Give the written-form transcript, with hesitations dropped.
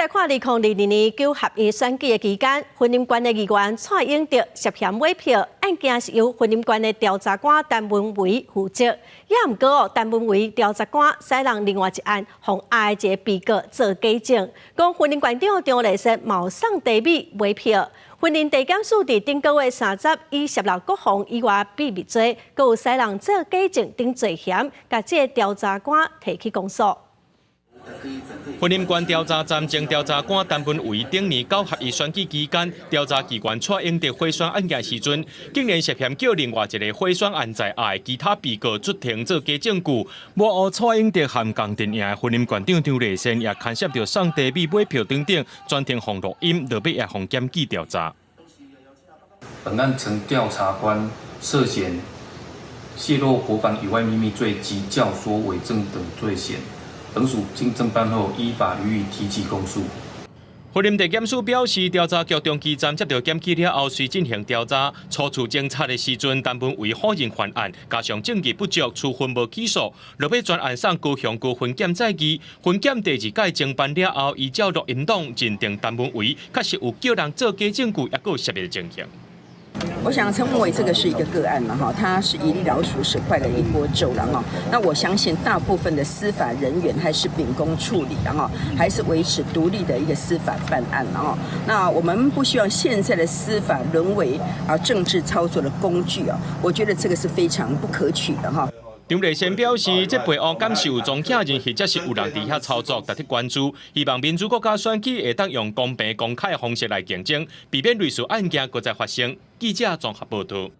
來看2022年九合一選舉的期間，雲林縣的議員蔡英德涉嫌買票，案件是由雲林縣的調查官陳文維負責。也毋過哦，陳文維調查官使人另外一案，予愛一個被告做假證，講雲林縣長張麗善嘛送茶米買票。雲林地檢署佇頂個月30以泄露國防以外秘密罪，閣有使人做假證等罪嫌，共這个調查官提起公訴。雲林縣調查站前調查官陳文維頂年九合一選舉期間，調查機關蔡英德賄選案件時陣，竟然涉嫌叫另外一個賄選案在案的其他被告出庭做假證據。抹黑蔡英德和仝陣營的雲林縣長張麗善也牽涉著送茶米買票等等，全程予錄音，落尾也予檢舉調查。本案曾調查官涉嫌洩露國防以外秘密罪及教唆偽證等罪嫌。本署經偵辦後，依法予以提起公訴。雲林地檢署表示，調查局中基站接到檢舉了後，遂進行調查。初次偵查的時陣，陳文維否認犯案，加上證據不足，處分無起訴。落尾全案送高雄高分檢再議，分檢第二屆偵辦了後，依照錄音檔認定陳文維確實有叫人做假證據，抑閣有涉密的情形。我想陳文維這個是一個個案嘛，哈，他是一粒老鼠屎壞了一鍋粥了哈。那我相信大部分的司法人員還是秉公處理的哈，還是維持獨立的一個司法辦案哈。那我們不希望現在的司法淪為啊政治操作的工具啊，我覺得這個是非常不可取的哈。張麗善表示，這弊案敢是有莊客人，或者是有人佇遐操作，值得關注。希望民主國家選舉會當用公平公開的方式來競爭，避免類似案件閣再發生。記者綜合報道。